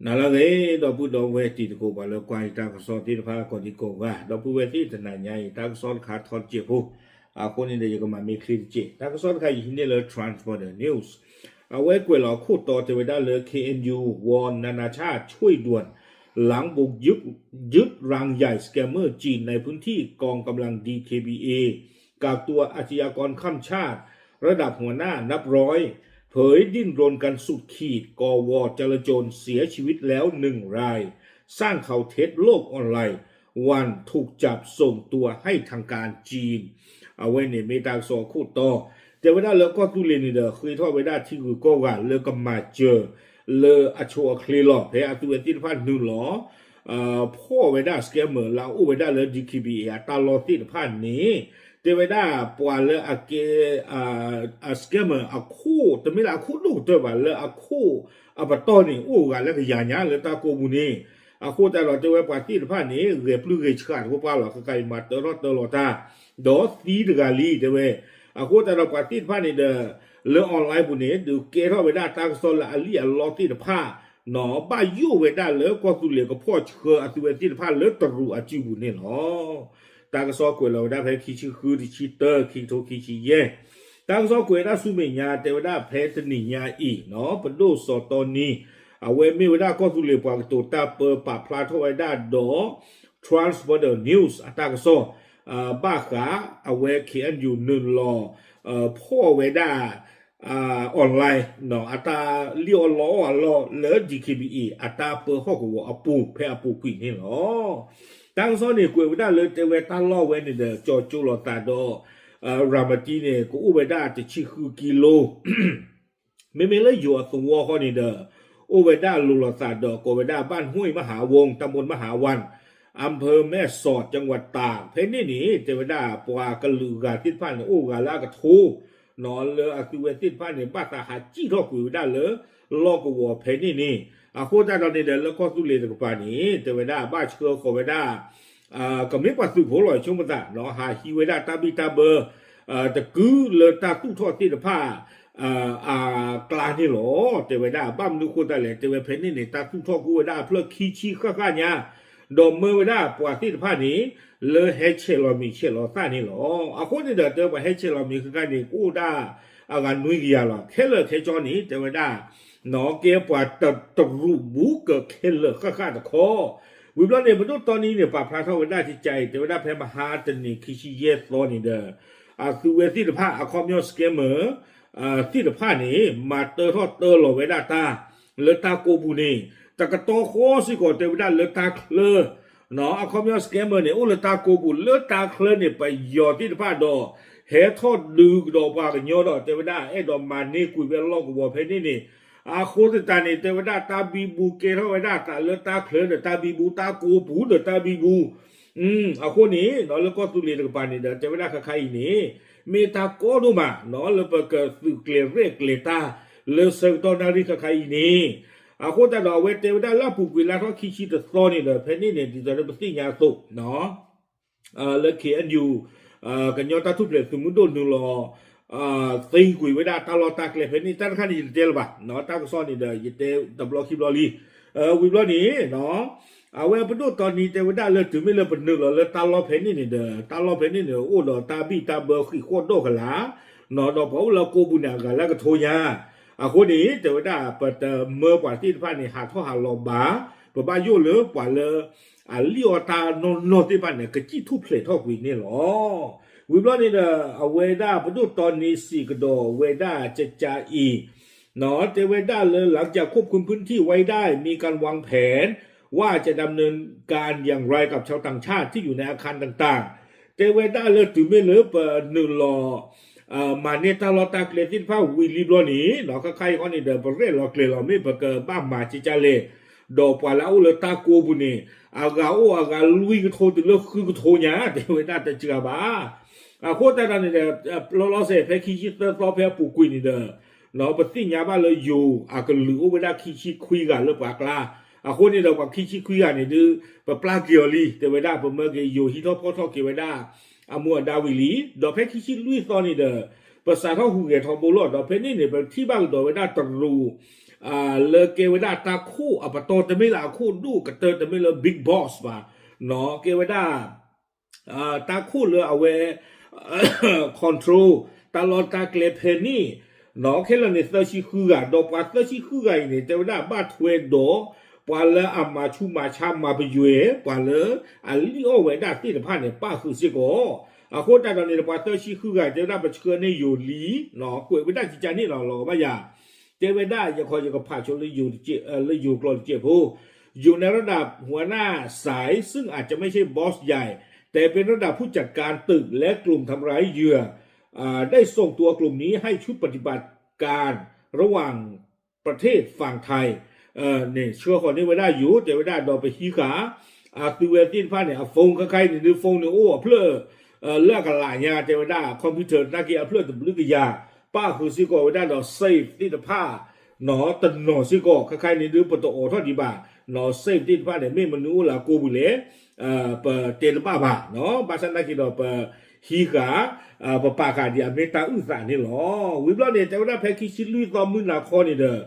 နၤလၢအဂ့ၤ ဒီပုၢ်ဒီဝဲၢ်တံၤသကိး ပှၤလၢကွၢ်ယတၢ်ကစီၣ်သ့ၣ်တဖၣ် ကိးဒံကိးဂၤ ဒီပုၢ်ဝဲၢ်သ့ၣ်တနၤညါအံၤ တၢ်ကစီၣ်တခါထီတစဲးဖိ အဃိန့ၣ်ဒီး ယကမၤမ့ၢ်ချ့တစဲး တၢ်ကစီၣ်တခါအံၤဟံးန့ၢ်လၢ Transborder News အဝဲကွဲးလီၤအခိၣ်တီတဲဝဲဒၣ်လၢ เคเอ็นยู วอนนานาชาติช่วยด่วน หลังบุกยึด ยึดรังใหญ่ สแกมเมอร์จีน ในพื้นที่ กองกำลัง ดีเคบีเอ กักตัวอาชญากรข้ามชาติ ระดับหัวหน้านับร้อย เผยดิ้นรนกันสุดขีด ก่อวอร์จลาจล เสียชีวิตแล้วหนึ่งราย สร้างข่าวเท็จโลกออนไลน์ วันถูกจับส่งตัวให้ทางการจีน အဝဲန့ၣ်မ့ၢ်တၢ်ကစီၣ်အခိၣ်တီ တဲဝဲဒၣ်လၢကီၢ်သူလ့ၤန့ၣ်ဒီး ဃ့ထီၣ်ဝဲဒၣ်ထံဂုၤကီၢ်ဂၤလၢကမၤစၢၤ လၢအဆိအချ့လီၤ ဖဲအသုဝဲသ့ၣ်တဖၣ်နုာ်လီၤ ဖီၣ်ဝဲဒၣ် scammer လၢအအိၣ်ဝဲဒၣ်လၢ ဒီးက့ဘံၣ်အ့ၣ် အတၢ်လီၢ်သ့ၣ်တဖၣ်န့ၣ် တဲဝဲဒၣ်ပှၤလၢအကဲ အ scammer အခိၣ် တမ့ၢ်လၢအခိၣ်ဒိၣ်ကတၢၢ်ဘၣ် လၢအခိၣ်အပတီၢ်န့ၣ် အိၣ်ဂၤလၢကယၤညါလၢတၢ်ကိးပူၤန့ၣ် အဃိသတးဒီးတဲဝဲပှၤသ့ၣ်တဖၣ်န့ၣ် ဂဲၤပျုၢ်ဂဲၤဆှးတဖိပှၢ်လီၤ ကကဲအံၤမၤတၢထီၣ်တၢလီၤတၢ် ဒီးသံတဂၤလံ တဲဝဲ အဃိသတးဒီးပှၤသ့ၣ်တဖၣ်န့ၣ်ဒီး လၢ online ပူၤန့ၣ် ဒုးကဲထီၣ်ဝဲဒၣ်တၢ်ကစီၣ်လၢအလံၣ်အလီသ့ၣ်တဖၣ် ဘၣ်ယိၣ်ဝဲဒၣ်လၢကီၢ်သူလ့ၤကဖီၣ်ဆှၢအသုဝဲသ့ၣ်တဖၣ်လၢတရူးအစုပူၤန့ၣ်လီၤ. တၢ်ကစီၣ်ကွဲးလီၤဝဲဒၣ်ဖဲခံဆံဃု တဆံတၢ ခံကထိခံဆံယဲၢ် တၢ်ကစီၣ်ကွဲးဒၣ်ဆူမဲာ်ညါ တဲဝဲဒၣ်ဖဲတနံၤညါအံၤ ပဒိၣ်စီၤတီနံ အဝဲမ့ၢ်ဝဲဒၣ်ကီၢ်သူလ့ၤပှၤကတိၤတၢ်ပၢပာ်ဖျါထီၣ်ဝဲဒၣ်ဒီး Transborder News အတၢ်ကစီၣ် ဘၣ်ဃးအဝဲ เคเอ็นยู နုာ်လီၤ ဖီၣ်ဝဲဒၣ် online အတၢ်လံၣ်အီၣ်လီအီၣ်အလီၢ်လၢ ဒီးက့ဘံၣ်အ့ၣ် အတၢ်ပၢဟီၣ်ကဝီၤအပူၤ ဖဲအပူၤကွံာ်န့ၣ်လီၤ. တၢ်ကစီၣ်န့ၣ်ကွဲးဝဲဒၣ်လၢတဲဝဲတၢ်လီၢ်ဝဲန့ၣ်ဒီး ကၠီၤကၠိလိာ်သးဒီး ရၤမတံန့ၣ် ကအိၣ်ဝဲဒၣ်တဆံဃုကံလိ မ့မ့ၢ်လၢယိၤအသဝီဃီန့ၣ်ဒီး အိၣ်ဝဲဒၣ်လိၤလိာ်သးဒီး ကိးဝဲဒၣ် บ้านห้วยมหาวง ตำบลมหาวัน อำเภอแม่สอด จังหวัดตาก ဖဲန့ၣ်န့ၣ် တဲဝဲဒၣ်ပှၤကလုာ်ဂၤသ့ၣ်တဖၣ်န့ၣ် အိၣ်ဂၤလၢအကထိ လၢအသုဝဲသ့ၣ်တဖၣ်န့ၣ် ဘၣ်သးဟးစံၣ်ထီၣ်ကွံာ်ဝဲဒၣ်လၢ လီၢ်ကဝီၤဖဲန့ၣ်န့ၣ် အဃိသတးဒီးန့ၣ်ဒီး လၢကီၢ်သူလ့ၤတကပၤန့ၣ် တဲဝဲဒၣ်ဘၣ်ဆှၢဃီၤဝဲဒၣ် ကမ့ၢ်ပှၤသုးဖိလီၤ ဆိကမိၣ်သး ဟးဟံးဝဲဒၣ်တၢ်ဘံၣ်တၢ်ဘၢ တကုလၢတၢ်သူၣ်ထီၣ်သ့ၣ်တဖၣ် အကျါန့ၣ်လီၤ. တဲဝဲဒၣ် ဘၣ်မနုၤအဃိသတးလဲၣ် တဲဝဲဖဲန့ၣ်န့ၣ် တၢ်သူၣ်ထီၣ်ကအိၣ်ဝဲဒၣ်အဖျၢၣ်ခံဆံဃၣ်ဃၣ်ညါ ဒီးမၢဝဲဒၣ်ပှၤသ့ၣ်တဖၣ်န့ၣ် လၢဟဲဆဲးလီၤမံၤဆဲးလီၤသၣ်န့ၣ်လီၤ. အဃိန့ၣ်ဒီး တဲဝဲပှၤဟဲဆဲးလီၤမံၤဃၣ်ဃၣ်န့ၣ် ကအိၣ်ဒၣ်အဂၤနွံကယၤလီၤ. ခဲလၢာ်ခဲဆ့န့ၣ် တဲဝဲဒၣ် ကဲပှၤတရူးဘူးကၢခဲလၢာ်ဃၣ်ဃၣ်တခီ ဝံၤဘျီန့ၣ် ပဒိၣ်တီနံန့ၣ် ပာ်ဖျါထီၣ်ဝဲဒၣ်ကကါအံၤ တဲဝဲဒၣ်ဖဲမဟါတနံၤခံဆံယဲၢ်သီန့ၣ်ဒီး အသုဝဲသ့ၣ်တဖၣ် အခီပညီ scammer သ့ၣ်တဖၣ်န့ၣ် မၤတၢထီၣ်တၢလီၤဝဲဒၣ်တၢ် လၢတၢ်ကိးပူၤန့ၣ် တကတီၢ်ဃီစ့ၢ်ကီး တဲဝဲဒၣ်လၢတၢ်ချၢ အခီပညီ scammer န့ၣ် အိၣ်လၢတၢ်ကိးပူၤ လၢတၢ်ချၢန့ၣ် ပယီၤသ့ၣ်တဖၣ်ဒီး ဟဲထီၣ်ဒုးကဒီးပှၤကညီဒီး တဲဝဲဒၣ်အဲၣ်ဒိးမၤန့ၢ်ကွံာ်ဝဲလီၢ်ကဝီၤဖဲန့ၣ်န့ၣ် အဃိသတးန့ၣ် တဲဝဲဒၣ်တၢ်ဘံဘူကဲထီၣ်ဝဲဒၣ်သးလၢတၢ်ချၢဒီးတၢ်ဘံဘူ တၢ်ကိးပူၤဒီးတၢ်ဘံဘူ အဃိန့ၣ် လၢကီၢ်သူလ့ၤတကပၤန့ၣ်ဒီး တဲဝဲဒၣ်ခါခါအံၤန့ၣ် မ့ၢ်တၢ်ကီဒိၣ်မး လၢပကသုးကျဲၤရဲၣ်ကျဲၤတၢ် လၢဆၢကတီၢ်နၣ်ရံၣ်ခါခါအံၤန့ၣ် အဃိသတးဒီးအဝဲတဲဝဲဒၣ်လၢအပူၤကွံာ်လါထီၣ်ခံဆံတသီန့ၣ်ဒီး ဖဲန့ၣ်န့ၣ် ဒ်သိးလၢပသ့ၣ်ညါအသိး လၢ KNU ကညီတၢ်ထူၣ်ဖျဲးသုးမုၢ်ဒိၣ်နုာ်လီၤ သ့ကွံာ်ဝဲဒၣ်တၢ်လီၢ်တၢ်ကျဲဖဲန့ၣ် တၢ်တခါန့ၣ် ယတတဲလၢၤဘၣ် တၢ်ကစီၣ်န့ၣ်ဒီး ယတဲတဘျီခံဘျီလံ ဝံၤဘျီန့ၣ် အဝဲပဒိၣ်တီနံၤတဲဝဲဒၣ်လၢတုၤမ့ၢ်လၢပနုာ်လီၤလၢတၢ်လီၢ်ဖဲန့ၣ်န့ၣ်ဒီး တၢ်လီၢ်ဖဲန့ၣ်န့ၣ် အိၣ်ဒီးတၢ်ဘံၣ်တၢ်ဘၢဃံးဃီၣ်ဒီၣ်ကလာ် ဒီးပှၤအိၣ်လၢကိးပူၤန့ၣ် အဂၤလၢကထိညါ အဃိန့ၣ် တဲဝဲဒၣ်ပတမၢပှၤသ့ၣ်တဖၣ်န့ၣ် ဟးထီၣ်ဟးလီၤဘၣ် ပဘၣ်ယိၣ်လၢပှၤလၢ အလံၣ်အီၣ်တၢ်နီၢ်နီၢ်သ့ၣ်တဖၣ်န့ၣ် ကစံၣ်ထူၣ်ဖျဲးထီၣ်ကွံာ်န့ၣ်လီၤ. ဝံၤဘျီန့ၣ်ဒီး အဝဲဒၣ်ပဒိၣ်တီနံၤစံးကဒီးဝဲဒၣ်ကကအံၤ တဲဝဲဒၣ်လၢ หลังจากควบคุมพื้นที่ไว้ได้ มีการวางแผน ว่าจะดำเนินการอย่างไรกับชาวต่างชาติที่อยู่ในอาคารต่างๆ တဲဝဲဒၣ်လၢတုၤမ့ၢ်လၢပနုာ်လီၤ မၤန့ၢ်တၢ်လီၢ်တၢ်ကျဲသ့ၣ်တဖၣ်ဝံၤလံဘျီန့ၣ် ခါခါအံၤဃီန့ၣ်ဒီး ပရဲၣ်လီၤကျဲၤလီၤ မ့ၢ်ပကဘၣ်မၤကကလဲၣ် ဒီးပှၤလၢအအိၣ်လၢတၢ်ကိးပူၤန့ၣ် အဂၤအိၣ်အဂၤလွံၢ်ကထိတုၤလၢဃုကထိညါ တဲဝဲဒၣ်တစှၤဘၣ်. အဃိသတးဒီးန့ၣ်ဒီး လီၤလီၤဆဲးဖဲခံဆံသၢသီဖဲအပူၤကွံာ်န့ၣ်ဒီး ပသ့ၣ်ညါဘၣ်လၢယိၤအကလုာ်အိၣ်ဝဲဒၣ်ခံဆံခွံဂၤလၢပှၤကျါ အဃိန့ၣ်ဒီးပှၤခံဆံခွံဂၤန့ၣ်ဒုး ပပျၢ်က့ၤအီၤလံ တဲဝဲဒၣ် ပမၢက့ၤယိၤဟံးထီၣ်ဖီၣ်ထီၣ်က့ၤဝဲဒၣ် အမူအဒါဝံၤလံ ဒီးဖဲခံဆံလွံၢ်သီန့ၣ်ဒီး ပစးထီၣ်ဟူးဂဲၤထီဘိလီၤ. ဒီးဖဲန့ၣ်န့ၣ် ပထံၣ်ဘၣ်ကဒီးဝဲဒၣ်တရူး လၢကဲဝဲဒၣ်တၢ်ခိၣ်အပတီၢ် တမ့ၢ်လၢအခိၣ်ဒိၣ်ကတၢၢ် တမ့ၢ်လၢ big boss ဘၣ်, ကဲဝဲဒၣ် တၢ်ခိၣ်လၢအဝဲ control တၢ်လီၢ်တၢ်ကျဲဖဲန့ၣ် ခဲလၢာ်န့ၣ် သၢဆံဃုဂၤ, ဒီးပှၤသၢဆံဃုဂၤအံၤန့ၣ် တဲဝဲဒၣ်ဘၣ်ထွဲဒီး ပှၤလၢအမၤဆူးမၤဆါမၤပယွဲ ပှၤလၢအလံၣ်အီၣ်ဝဲဒၣ်သ့ၣ်တဖၣ်န့ၣ် ပၣ်ဃုာ်စ့ၢ်ကီး. အဃိသတးဒီးန့ၣ် ပှၤသၢဆံဃုဂၤ တဲဝဲဒၣ်ပဆှၢန့ၢ်ယိၤလံ, ကွဲးဝဲဒၣ်ကကန့ၣ်လီၤ လီၤကဘၣ်ယၤ တဲဝဲဒၣ် ယခီယကဖးဆိလၢယိၤတစဲး လၢယိၤကျိာ်တစဲးဖိ, ယိၤန့ၣ်ဒီး หัวหน้าสาย ซึ่งอาจจะไม่ใช่บอสใหญ่ แต่เป็นระดับผู้จัดการตึกและกลุ่มทำร้ายเหยื่อ ได้ส่งตัวกลุ่มนี้ให้ชุดปฏิบัติการระหว่างประเทศฝั่งไทย န့ၣ် ဆှၢဃီၤန့ၢ်ဝဲဒၣ်ယိၤ တဲဝဲဒၣ်ဒီးပဟံးဃာ် အသုဝဲသ့ၣ်တဖၣ်န့ၣ် အ phone ခဲခါအံၤန့ၣ်ဒုး phone န့ၣ်အိၣ်အဖျၢၣ် လၢအကလးညါ တဲဝဲဒၣ် computer နာ်က့အဖျၢၣ်တဘျုးကယၤ ပၣ်ဃုာ်စ့ၢ်ကီးဝဲဒၣ်ဒီး safe သ့ၣ်တဖၣ် တနီၤစ့ၢ်ကီး ခဲခါအံၤန့ၣ်ဒုး ပတအိးထီၣ်ဒံးဘၣ် safe သ့ၣ်တဖၣ်န့ၣ် မ့ၢ်မနုၤအိၣ်လၢအကိာ်ပူၤလဲၣ် ပတဲတဘၣ်ဘၣ်, ဘၣ်ဆၣ်နာ်က့ဒီးပဟံးဃာ် ပပာ်ဃာ်ဒံးအမ့ၢ်တၢ်အုၣ်သးန့ၣ်လီၤ. ဝံၤဘျီန့ၣ် တဲဝဲဒၣ်ဖဲခံဆံလွံၢ်သီမုၢ်နၤခီန့ၣ်ဒီး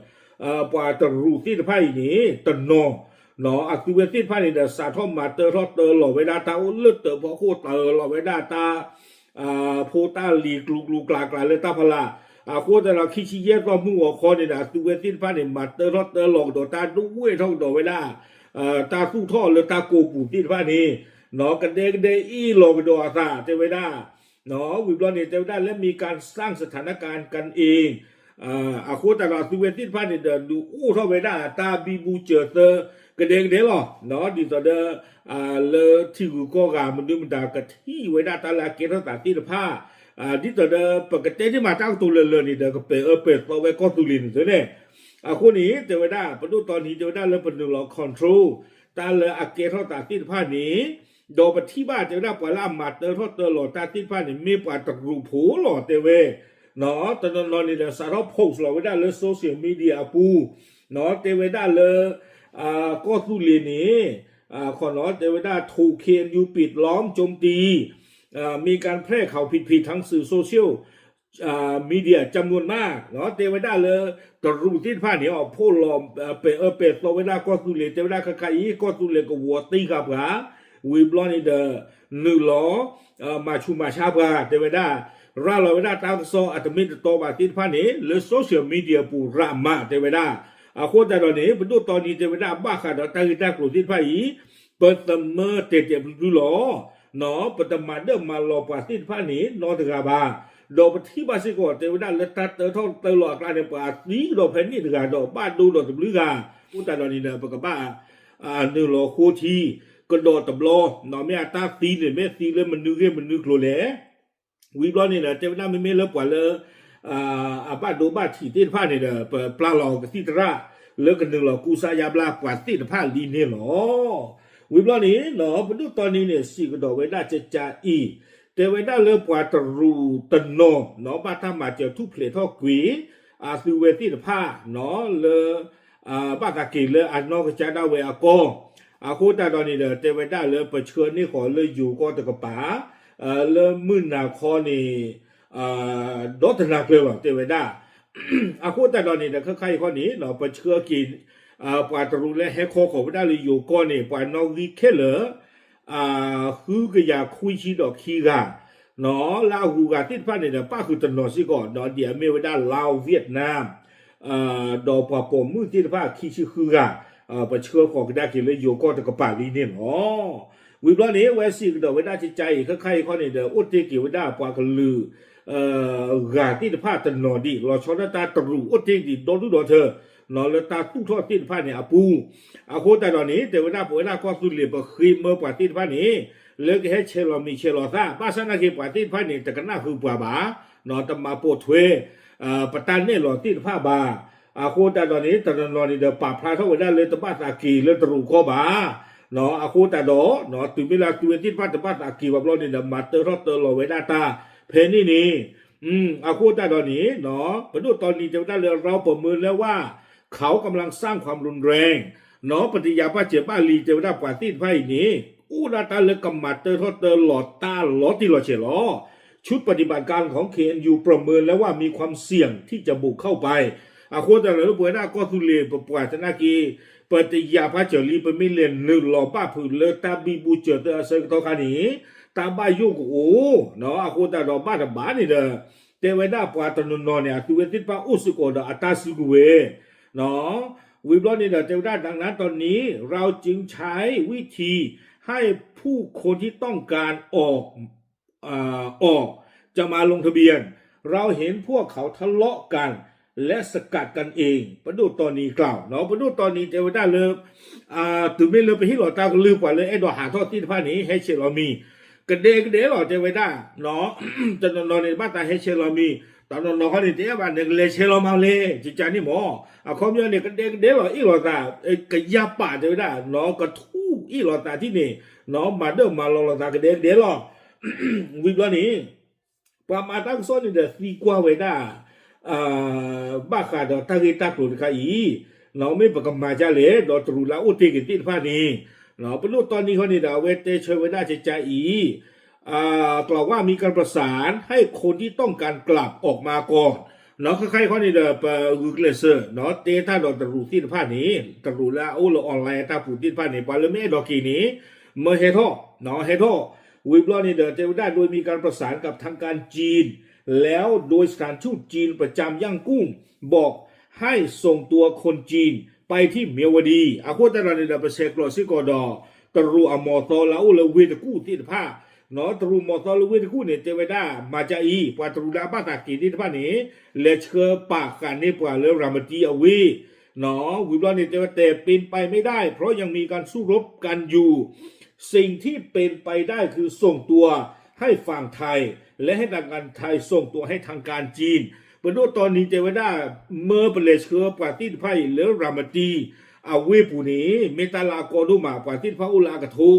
ပှၤတရူးသ့ၣ်တဖၣ်အံၤန့ၣ် တနီၤ အသုဝဲသ့ၣ်တဖၣ်န့ၣ်ဒီး စးထီၣ်မၤတၢထီၣ်တၢလီၤဝဲဒၣ်တၢ်အိၣ်လၢတၢးဖီခိၣ် တၢလီၤဝဲဒၣ်တၢ် ဖိတၢ်လံၤကျူၤကျူၤကျါကျါလၢတၢ်ဖီလာ်, အဃိသတးဒီး ခံဆံယဲၢ်သီမုၢ်ဂီၤခီန့ၣ်ဒီး အသုဝဲသ့ၣ်တဖၣ်န့ၣ် မၤတၢထီၣ်တၢလီၤကဒီးတၢ်ဒိၣ်ဝဲၢ်ထီၣ်ကဒီးဝဲဒၣ် တၢ်သူၣ်ထီၣ်လၢတၢ်ကိာ်ပူၤသ့ၣ်တဖၣ်န့ၣ် ကဒဲကဒဲအ့ၣ်လီၤကဒီးအသး တဲဝဲဒၣ် ဝံၤဘျီန့ၣ် တဲဝဲဒၣ် และมีการสร้างสถานการณ์กันเอง အဃိသတးဒီး အသုဝဲသ့ၣ်တဖၣ်န့ၣ်ဒီး ဒုးအိၣ်ထီၣ်ဝဲဒၣ်တၢ်ဘံဘူစၢၤသၢ ကဒဲကဒဲလီၤ. ဒ်သိးဒီး လၢထံဂုၤကီၢ်ဂၤမနုၤမတၤ ကထံၣ်ဝဲဒၣ်တၢ်လၢအကဲထီၣ်သးသ့ၣ်တဖၣ် ဒ်သိးဒီး ပကတဲန့ၢ်မးတၢ်ကတိၤလၢာ်လၢာ်န့ၣ်ဒီး ကပဲာ်အၢပဲာ်သီဝဲကီၢ်သူလ့ၤန့ၣ်သ့န့ၣ် အဃိန့ၣ် တဲဝဲဒၣ် ပဒိၣ်တီနံၤ တဲဝဲဒၣ်လၢပနုာ်လီၤ control တၢ်လၢအကဲထီၣ်သးသ့ၣ်တဖၣ်န့ၣ် ဒီးပထံၣ်ဘၣ် တဲဝဲဒၣ်ပှၤလၢအမၤတၢထီၣ်တၢလီၤတၢ်သ့ၣ်တဖၣ်န့ၣ် မ့ၢ်ပှၤတရူးဖိလီၤ တဲဝဲ တနီၤနီၤန့ၣ်ဒီး စးထီၣ် post လီၤဝဲဒၣ်လၢ social media အပူၤ တဲဝဲဒၣ်လၢ ကီၢ်သူလ့ၤန့ၣ် တဲဝဲဒၣ် ถูก เคเอ็นยู ปิดล้อมโจมตี มีการแพร่ข่าวผิดๆ ทางสื่อโซเชียล media จำนวนมาก တဲဝဲဒၣ်လၢ တရူးသ့ၣ်တဖၣ်န့ၣ် အီၣ်ဖိးလီၤ ပဲာ်အၢပဲာ်သီဝဲဒၣ်ကီၢ်သူလ့ၤ တဲဝဲဒၣ်ခဲခါအံၤ ကီၢ်သူလ့ၤကဝီၤတံၢ်ဃာ်ပှၤ ဝံၤဘျီန့ၣ်ဒီး နုာ်လီၤ မၤဆူးမၤဆါပှၤ တဲဝဲဒၣ် ရၤလီၤဝဲဒၣ်တၢ်ကစီၣ်အတမ့ၢ်တတီဘၣ်သ့ၣ်တဖၣ်န့ၣ် လၢ social media ပူၤရၤမး တဲဝဲဒၣ် အဃိသတးဒီးန့ၣ် ပဒိၣ်တီနံၤ တဲဝဲဒၣ် ဘၣ်ဃးဒီးတၢ်ဂ့ၢ်တၢ်ကျိၤသ့ၣ်တဖၣ်အံၤ ပသမၢတဲာ်တဲာ်ဖျုဖျုလီၤ ပတမၤဒၢၣ်မၤလီၤပှၤသ့ၣ်တဖၣ်န့ၣ် နီတဂၤဘၣ် ဒီးပထံၣ်ဘၣ်စ့ၢ်ကီး တဲဝဲဒၣ်လၢတၢ်တၢထီၣ်တၢလီၤအကျါန့ၣ် ပှၤသံကဒီးဖဲန့ၣ်တဂၤဒီး ဘၣ်ဒိဒီးတဘျုးဂၤ အဃိသတးဒီးန့ၣ်ဒီး ပကဘၣ် နုာ်လီၤဃိထံ ကဒီးတဘျီ မ့ၢ်အတၢ်သံန့ၣ် မ့ၢ်သံလၢမနုၤဂ့ၢ်မနုၤကျိၤလဲၣ် ဝံၤဘျီန့ၣ်ဒီး တဲဝဲဒၣ်မ့မ့ၢ်လၢပှၤလၢ အဘၣ်ဒိဘၣ်ထံးသ့ၣ်တဖၣ်န့ၣ်ဒီး ပပျၢ်လီၤကသံၣ်သရၣ် လၢကနုာ်လီၤကူစါယါဘျါပှၤသ့ၣ်တဖၣ်လံန့ၣ်လီၤ. ဝံၤဘျီန့ၣ် ပဒိၣ်တီနံၤန့ၣ် စံးကဒီးဝဲဒၣ်ကကအံၤ တဲဝဲဒၣ်လၢပှၤတရူးတနီၤ ဘၣ်တၢ်မၤစၢၤထူၣ်ဖျဲးထီၣ်ကွံာ် အသုဝဲသ့ၣ်တဖၣ် လၢ ဘၣ်သးက့ၤလၢအနီၢ်ကစၢ်ဒၣ်ဝဲအကီၢ် အဃိသတးဒီးန့ၣ်ဒီး တဲဝဲဒၣ်လၢပဆှၢန့ၢ်ဃီၤလၢယိၤကီၢ်တကပၤ လၢမုၢ်နၤခီန့ၣ် ဒီတနၤကျၢၤလီၤ တဲဝဲဒၣ် အဃိသတးဒီးန့ၣ်ဒီး ခဲခါအံၤခီန့ၣ် ပဆှၢက့ၤ ပှၤတရူးလၢဟဲခီဃီၤဝဲဒၣ်လၢယိၤကီၢ်န့ၣ် ပှၤနီၣ်ဂံၢ်ခဲလၢာ် ဃုကယၤခွံဆံဒီးခံဂၤ လၢအဂုၤအဂၤသ့ၣ်တဖၣ်န့ၣ်ဒီး ပၣ်ဃုာ်တနီၤစ့ၢ်ကီး ဒ်အမ့ၢ်ဝဲဒၣ် Lao Vietnam ဒီးပှၤပိာ်မုၣ်သ့ၣ်တဖၣ်ခံဆံဃုဂၤ ပဆှၢဃီၤကဒါက့ၤလၢယိၤကီၢ်တကပၤလံန့ၣ်လီၤ. ဝံၤဘျီန့ၣ် ဝဲစံးကဒီးဝဲဒၣ်ကကအံၤ ခဲခါအံၤခီန့ၣ်ဒီး အိၣ်တ့ၢ်က့ၤဝဲဒၣ်ပှၤကလုာ် ဂၤသ့ၣ်တဖၣ်တနီၤဒံး လီၤဆီဒၣ်တၢ်တရူးအိၣ်တ့ၢ်ဒံးဒီဒူၣ်ဒီထၢ လၢတၢ်သူၣ်ထီၣ်သ့ၣ်တဖၣ်န့ၣ်အပူၤ အဃိသတးဒီးန့ၣ် တဲဝဲဒၣ်ပဝဲဒၣ်ကီၢ်သူလ့ၤ ပဃ့မၢပှၤသ့ၣ်တဖၣ်န့ၣ် လၢကဟဲဆဲးလီၤမံၤဆဲးလီၤသၣ် ဘၣ်ဆၣ်နာ်က့ပှၤသ့ၣ်တဖၣ်န့ၣ် တကနၣ်ဃုာ်ပှၤဘၣ် တမၤပိာ်ထွဲ ပတၢ်နဲၣ်လီၤသ့ၣ်တဖၣ်ဘၣ်. အဃိသတးဒီးန့ၣ် တနီၤနီၤန့ၣ်ဒီး ပာ်ဖျါထီၣ်ဝဲဒၣ်လၢတဘၣ်သးက့ၤလၢတရူးကီၢ်ဘၣ်. အဃိသတးဒီး တုၤမ့ၢ်လၢသုဝဲသ့ၣ်တဖၣ်တဘၣ်သးက့ၤဘၣ်ဘျီန့ၣ်ဒီး မၤတၢထီၣ်တၢလီၤဝဲဒၣ်တၢ်ဖဲန့ၣ်န့ၣ် အဃိသတးဒီးန့ၣ် ပဒိၣ်တီနံၤတဲဝဲဒၣ်လၢ เราประเมินแล้วว่า เขากำลังสร้างความรุนแรง ပတယၤဘၣ်စၢၤဘၣ်လံ တဲဝဲဒၣ်ပှၤသ့ၣ်တဖၣ်အံၤန့ၣ် အိၣ်ဒၣ်တၢ်လၢကမၤတၢထီၣ်တၢလီၤတၢ်လီၤတံၢ်လီၤဆဲးလီၤ. ชุดปฏิบัติการของ เคเอ็นยู ประเมินแล้วว่ามีความเสี่ยงที่จะบุกเข้าไป အဃိသတးဒီးလၢပဝဲဒၣ်ကီၢ်သူလ့ၤပပှၤသနာ်က့ ပတယာ်ဖးစၢၤလံ ပမ့ၢ်လဲၤနုာ်လီၤဘၣ်ဖုးလၢတၢ်ဘံဘူစၢၤသၢအဆၢကတီၢ်ခါန့ၣ် တၢ်ဘၣ်ယိၣ်ကအိၣ်, အဃိသတးဒီးဘၣ်တဘၣ်န့ၣ်ဒီး တဲဝဲဒၣ်ပှၤတနီၤနီၤန့ၣ် အသုဝဲသ့ၣ်တဖၣ်အိၣ်စ့ၢ်ကီးဒီးအတၢ်စုကဝဲၤ ဝံၤဘျီန့ၣ်ဒီး တဲဝဲဒၣ် ดังนั้นตอนนี้เราจึงใช้วิธีให้ผู้คนที่ต้องการออก ออกจะมาลงทะเบียน เราเห็นพวกเขาทะเลาะกันและสกัดกันเอง ပဒိၣ်တီနံၤကျါ ပဒိၣ်တီနံၤတဲဝဲဒၣ်လၢ တုၤမ့ၢ်လၢပဟ့ၣ်လီၤတၢ်ကလုၢ်ပှၤလၢအဲၣ်ဒိးဟးထီၣ်သ့ၣ်တဖၣ်န့ၣ် ဟဲဆဲးလီၤမံၤ ကဒဲကဒဲလီၤ တဲဝဲဒၣ် တနီၤနီၤန့ၣ် ဘၣ်သးဟဲဆဲးလီၤမံၤ တနီၤနီၤခီန့ၣ် တဲဘၣ်နကလဲၤဆဲးလီၤမးလဲၣ် ကကန့ၣ်မၢ် အခီပညီန့ၣ် ကဒဲကဒဲလီၤ အ့ၣ်လိာ်သး ကယၢ်ပာ်တဲဝဲဒၣ် ကထူၣ်အ့ၣ်လိာ်သးထံၣ်န့ၣ် မၤဒၢၣ်မၤလီၤလိာ်သးကဒဲကဒဲလီၤ ဝံၤဘျီန့ၣ် ပှၤမၤတၢ်ကစီၣ်န့ၣ်ဒီးသံကွၢ်ဝဲဒၣ် ဘၣ်ဃးဒီးတၢ်ဂ့ၢ်တၢ်ကျိၤတခါအံၤ မ့ၢ်ပကမၤဒ်လဲၣ် ဒီးတရူးလၢအအိၣ်တ့ၢ်က့ၤသ့ၣ်တဖၣ်န့ၣ် ပဒိၣ်တီနံၤခီန့ၣ်ဒီး အဝဲတဲဆၢဝဲဒၣ်ကကါအံၤ กล่าวว่ามีการประสานให้คนที่ต้องการกลับออกมาก่อน ခဲခါအံၤခီန့ၣ်ဒီး ပဂုာ်ကျဲးစၢး တဲတၢ်ဒီးတရူးသ့ၣ်တဖၣ်န့ၣ် တရူးလၢအအိၣ်လၢ online အတၢ်ပူၤသ့ၣ်တဖၣ်န့ၣ် ပှၤလၢမ့ၢ်အဲၣ်ဒိးက့ၤန့ၣ် မၢဟဲထီၣ် ဟဲထီၣ် ဝံၤဘျီန့ၣ်ဒီး တဲဝဲဒၣ် โดยมีการประสานกับทางการจีน แล้วโดยสถานทูตจีนประจำย่างกุ้ง บอกให้ส่งตัวคนจีนไปที่เมียวดี အဃိသတးဒီးန့ၣ်ဒီး ပဆဲးကျိးစ့ၢ်ကီးဒီး တရူးအမီၤသီလၢအအိၣ်လၢဝ့ၢ်တကူၣ်သ့ၣ်တဖၣ် တရူးမီၤသီလၢဝ့ၢ်တကူၣ်န့ၣ် တဲဝဲဒၣ် မၤကါအံၤ ပှၤတရူးလၢအဘၣ်သးက့ၤသ့ၣ်တဖၣ်န့ၣ် လဲၤဆှၢပာ်ဃာ်န့ၢ်ပှၤလၢရၤမတံအဝ့ၢ် ဝံၤဘျီန့ၣ် တဲဝဲ แต่เป็นไปไม่ได้ เพราะยังมีการสู้รบกันอยู่ สิ่งที่เป็นไปได้คือส่งตัวให้ฝั่งไทย และให้ทางการไทยส่งตัวให้ทางการจีน ပဒိၣ်တီနံၤတဲဝဲဒၣ် မၢပလဲၤဆှၢပှၤသ့ၣ်တဖၣ်အံၤလၢရၤမတံ အဝ့ၢ်ပူၤန့ၣ် မ့ၢ်တၢ်လၢအကီဒိၣ်မး ပှၤသ့ၣ်တဖၣ်အိၣ်လၢအကထိ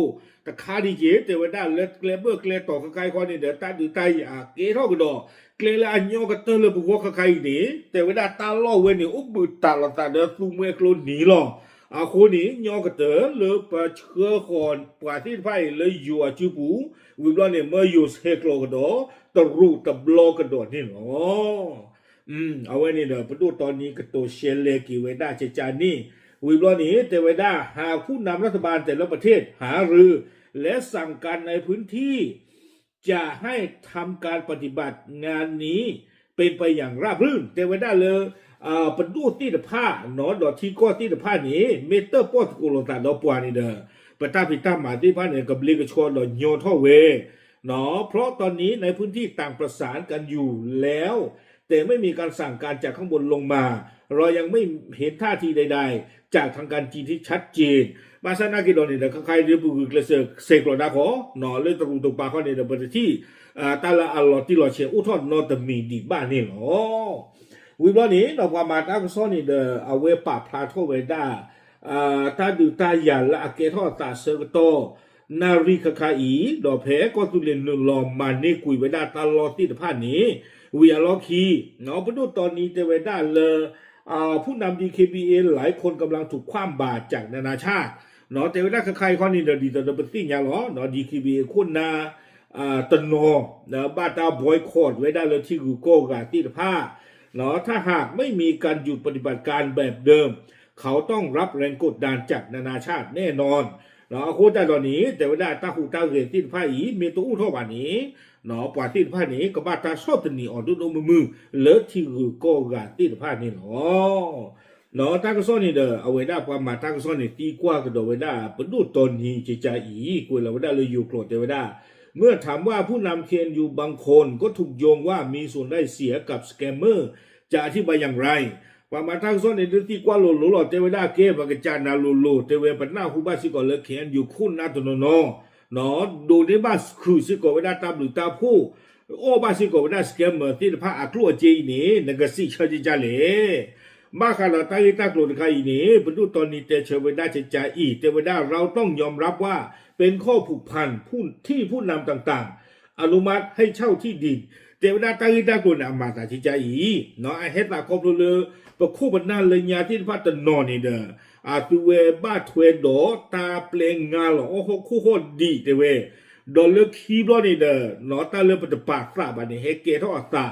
တခါဒံးက့ၤ တဲဝဲဒၣ်လၢကျဲဘၢၣ်ကျဲတီၤခဲခါအံၤခီန့ၣ်ဒီး တၢ်ဒုးတၢ်ယၤကဲထီၣ်ကဒီး ကျဲလၢအညီကတၢၢ်လၢပဂီၢ်ခဲခါအံၤန့ၣ် တဲဝဲဒၣ်တၢ်လီၢ်ဝဲန့ၣ် အိၣ်ဘှံးတၢ်လိာ်သးဒီးသူမှဲကျိနံၤလီၤ. အဃိန့ၣ် ညီကတၢၢ်လၢပဆှၢဃီၤပှၤသ့ၣ်တဖၣ်အံၤလၢယိၤအစုပူၤ ဝံၤဘျီန့ၣ် မၢယိၤဆဲးကျိးကဒီး တရူးတဘျီကဒီးန့ၣ်လီၤ. အဝဲန့ၣ်ဒီး ပဒိၣ်တီနံၤကတိၤရှဲလဲက့ၤဝဲဒၣ်ကကါန့ၣ် ဝံၤဘျီန့ၣ် တဲဝဲဒၣ် หากผู้นำรัฐบาลแต่ละประเทศหารือและสั่งการในพื้นที่ จะให้ทำการปฏิบัติงานนี้เป็นไปอย่างราบรื่น တဲဝဲဒၣ်လၢ ပဒိၣ်သ့ၣ်တဖၣ် ဒီးထံကီၢ်သ့ၣ်တဖၣ်န့ၣ် မ့ၢ်တၢၣ်ပီၣ်သကိးလိာ်သးဒီးပှၤန့ၣ်ဒီး ပတၢ်ဖံးတၢ်မၤသ့ၣ်တဖၣ်န့ၣ် ကဘျ့ကဆှီဒီးညီထီၣ်ဝဲ เพราะตอนนี้ในพื้นที่ต่างประสานกันอยู่แล้ว แต่ไม่มีการสั่งการจากข้างบนลงมา เรายังไม่เห็นท่าทีใดๆจากทางการจีนที่ชัดเจน ဘၣ်ဆၣ်နာ်က့ၤဒီးန့ၣ်ဒီး ခဲခါအံၤဒ်ပဂုာ်ကျဲးစၢးဆဲးကျိးဒၣ်ဃီ လၢတရူးတကပၤခီန့ၣ်ဒီး ပတထံၣ် တၢ်လၢအလီၤတံၢ်လီၤဆဲးအိၣ်ထီၣ်နီတမံၤဒံးဘၣ်န့ၣ်လီၤ. ဝံၤဘျီန့ၣ်ဒီး ပှၤမၤတၢ်ကစီၣ်န့ၣ်ဒီး အဝဲပာ်ဖျါထီၣ်ဝဲဒၣ် တၢ်ဒုးတၢ်ယၤလၢအကဲထီၣ်အသးဆၢကတီၢ် နၣ်ရံၣ်ခဲခါအံၤ ဒီးဖဲကီၢ်သူလ့ၤနုာ်လီၤမၤန့ၢ်ကွံာ်ဝဲဒၣ်တၢ်လီၢ်သ့ၣ်တဖၣ်န့ၣ် ဝံၤအလီၢ်ခံ ပဒိၣ်တီနံၤတဲဝဲဒၣ်လၢ ผู้นำ ดีเคบีเอ หลายคนกำลังถูกคว่ำบาตรจากนานาชาติ တဲဝဲဒၣ်ခဲခါအံၤခီန့ၣ်ဒီး ဒ်သိးဒီးပသ့ၣ်ညါလီၤ ဒီး ဒီကီၢ်ဘံၣ် ခိၣ်နၢ် တနီၤ ဘၣ်တၢ် boycott ဝဲဒၣ်လၢထံဂုၤကီၢ်ဂၤသ့ၣ်တဖၣ် ถ้าหากไม่มีการหยุดปฏิบัติการแบบเดิม เขาต้องรับแรงกดดันจากนานาชาติแน่นอน အဃိသတးဒီးန့ၣ် တဲဝဲဒၣ်တၢ်ဟူးတၢ်ဂဲၤသ့ၣ်တဖၣ်အံၤ မ့ၢ်တအိၣ်ထီၣ်ဘၣ်န့ၣ် ပှၤသ့ၣ်တဖၣ်န့ၣ် ကဘၣ်တၢ်ဆီၣ်သနံးအီၤဒိၣ်ဒိၣ်မုၢ်မုၢ် လၢထံဂုၤကီၢ်ဂၤသ့ၣ်တဖၣ်န့ၣ်လီၤ. တၢ်ကစီၣ်န့ၣ်ဒီး အဝဲဒၣ်ပှၤမၤတၢ်ကစီၣ်န့ၣ် သံကွၢ်ကဒီးဝဲဒၣ် ပဒိၣ်တီနံၤကကါအံၤ ကွဲးလီၤဝဲဒၣ်လၢယိၤကျိာ်တဲဝဲဒၣ် เมื่อถามว่าผู้นำ เคเอ็นยู บางคนก็ถูกโยงว่ามีส่วนได้เสียกับ scammer จะอธิบายอย่างไร ပှၤမၤတၢ်ကစီၣ်န့ၣ် ဒုးသံကွၢ်လိၤလိၤလီၤ တဲဝဲဒၣ်ကဲ ပကစၢ်နၤလိၤလိၤ တဲဝဲပနၢ်ဟူဘၣ်စ့ၢ်ကီးလၢ ခ့ၣ်အဲၣ်ယူၣ် ခိၣ်နၢ်တနီၤနီၤ ဒိးန့ၢ်ဘၣ်ခုးစ့ၢ်ကီးဝဲဒၣ်တၢ်ဘျုးတၢ်ဖှိၣ် အီၣ်ဘၣ်စ့ၢ်ကီးဝဲဒၣ် scammer သ့ၣ်တဖၣ်အကျိၣ်အစ့အံၤန့ၣ် နကစံးဆၢကကါလဲၣ်. ဘၣ်ဃးဒီးတၢ်ဂ့ၢ်တၢ်ကျိၤတခါအံၤန့ၣ် ပဒိၣ်တီနံၤတဲဆၢဝဲဒၣ်ကကါအံၤ တဲဝဲဒၣ် เราต้องยอมรับว่าเป็นข้อผูกพันที่ผู้นำต่างๆ อนุมัติให้เช่าที่ดิน တဲဝဲဒၣ်တၢ်ဂ့ၢ်တၢ်ကျိၤန့ၣ် အမၤသးကကါအံၤ အဟဲသးခီဖျိလၢ ပခိၣ်ပနၢ်လၢညါသ့ၣ်တဖၣ်တနီၤန့ၣ်ဒီး အသုဝဲဘၣ်ထွဲဒီးတၢ်ပျဲငါလီၤအီၣ်ဟီၣ်ခိၣ်ဟီၣ်ဒံးတဲဝဲ ဒီးလၢခံဘျီန့ၣ်ဒီး တၢ်လၢပတပာ်သးဘၣ်န့ၣ် ဟဲကဲထီၣ်အသး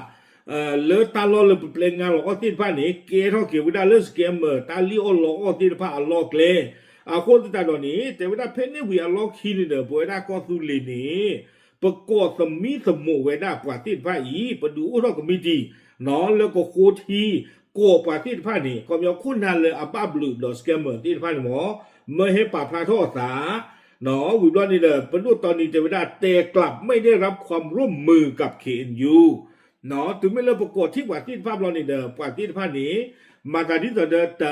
လၢတၢ်လီၢ်လၢပပျဲငါလီၤအီၣ်သ့ၣ်တဖၣ်န့ၣ် ကဲထီၣ်က့ၤဝဲဒၣ်လၢ scammer တၢ်လံၣ်အီၣ်လီအီၣ်သ့ၣ်တဖၣ်အလီၢ်ကျဲ. အဃိသတးဒီးန့ၣ် တဲဝဲဒၣ်ဖဲန့ၣ်ဝံၤအလီၢ်ခံန့ၣ်ဒီး ပဝဲဒၣ်ကီၢ်သူလ့ၤန့ၣ် ပကိးသမံသမိးဝဲဒၣ်ပှၤသ့ၣ်တဖၣ်အံၤ ပဒုးအိၣ်ထီၣ်ကမံးတံာ် လၢကဃိထံ ကိးပှၤသ့ၣ်တဖၣ်န့ၣ် ခီပညီခိၣ်နၢ်လၢအဘၣ်ဘျုးဒီး scammer သ့ၣ်တဖၣ်န့ၣ်မ့ၢ် မၢဟဲပာ်ဖျါထီၣ်အသး ဝံၤဘျီန့ၣ်ဒီး ပဒိၣ်တီနံၤတဲဝဲဒၣ် แต่กลับไม่ได้รับความร่วมมือกับ เคเอ็นยู တုၤမ့ၢ်လၢပကိးထံၣ်ပှၤသ့ၣ်တဖၣ်ဘျီန့ၣ်ဒီး ပှၤသ့ၣ်တဖၣ်န့ၣ် မၤသးဒ်သိးဒီးတ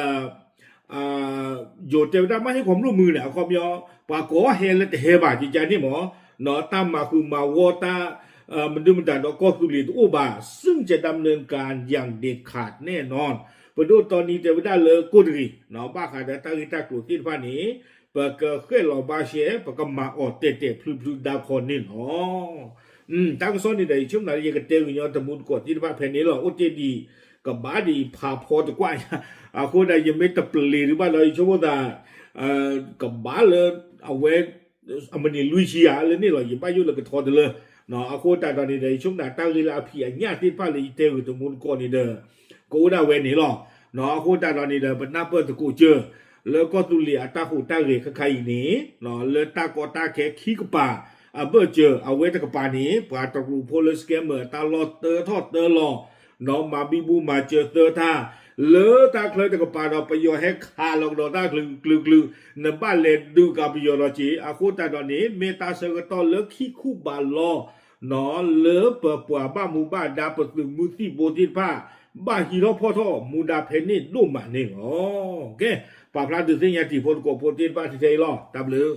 ယိၤတဲဝဲဒၣ် ไม่ให้ความร่วมมือ န့ၣ် အခီပညီ ပှၤကိးဟဲလၢတဟဲဘၣ် ကကန့ၣ်မ့ၢ် တၢ်မၤဃုာ်မၤဝီတၢ် မဒုမတၤဒီးကီၢ်သူလ့ၤတအိၣ်ဘၣ် ซึ่งจะดำเนินการอย่างเด็ดขาดแน่นอน ပဒိၣ်တီနံၤတဲဝဲဒၣ်လၢကိၣ်တဂ့ၤ ဘၣ်ဃးဒီးတၢ်ဂ့ၢ်တၢ်ကျိၤသ့ၣ်တဖၣ်န့ၣ် ပကဃဲၣ်လီၤဘၣ်ရှဲ ပကမၤအီၤတဲာ်တဲာ်ဖျုးဖျုးဒါဖီန့ၣ်လီၤ. တၢ်ကစီၣ်န့ၣ်ဒီး ယဆိကမိၣ်လၢယကတဲဂ့ၤညီတမူတကိးသ့ၣ်တဖၣ်ဖဲန့ၣ်လီၤ. အိၣ်တ့ၢ်ဒံး ကဘၣ်ဒံးဖးဖီတကွၢ်ညါ အဃိဒၣ်ယမ့ၢ်တပျ့ၤဒံးဘၣ်ဒီး ယဆိကမိၣ်သး ကဘၣ်လၢ အဝဲ အမုၢ်နံၤလွံၢ်ဆံယၤလၢန့ၣ်လီၤ. ယဘၣ်ယိၣ်လၢကထီတလၢ အဃိသတးဒီးန့ၣ်ဒီး ယဆိကမိၣ်တၢ်ဂ့ၢ်လၢအဖံးအညၣ်သ့ၣ်တဖၣ်လၢယတဲဂ့ၤတမူတကိးန့ၣ်ဒီး ကအိၣ်ဒၣ်ဝဲန့ၣ်လီၤ. အဃိသတးဒီးန့ၣ်ဒီး ပနၢ်ပၢၢ်သကိးကၢ လၢကီၢ်သူလ့ၤအတၢ်ဟူးတၢ်ဂဲၤခဲခါအံၤန့ၣ် လၢတၢ်ကီတၢ်ခဲခံကပၤ အဘၢၣ်စၢၤ အဝဲတကပၤန့ၣ် ပှၤတရူးဖိလၢ scammer တၢ်လီၢ်တၢထီၣ်တၢလီၤ မၤဘံဘူမၤစၢၤသၢထၢၣ် လၢတၢ်ချၢတကပၤဒီး ပယီၤဟဲခးလီၤကဒီးတၢ်ကလုာ်ကလုာ်ကလုာ် နဘၣ်လဲၤဒုးကးပယီၤဒီးက့ၤ အဃိသတးဒီးန့ၣ် မ့ၢ်တၢ်ဆၢကတီၢ်လၢခံခူဘးလီၤ လၢပပှၤဘၣ်မူဘၣ်ဒါ ပသုးမုၢ်သံၣ်ဘိသ့ၣ်တဖၣ် ဘၣ်ဟံးထီၣ်ဖီၣ်ထီၣ်မူဒါဖဲန့ၣ်ဒိၣ်မးန့ၣ်လီၤ. ကဲ ပာ်ဖျါဒုးသ့ၣ်ညါတံၤဖိသကိးဖိသ့ၣ်တဖၣ်ထဲအံၤလီၤ. တၢ်ဘျုး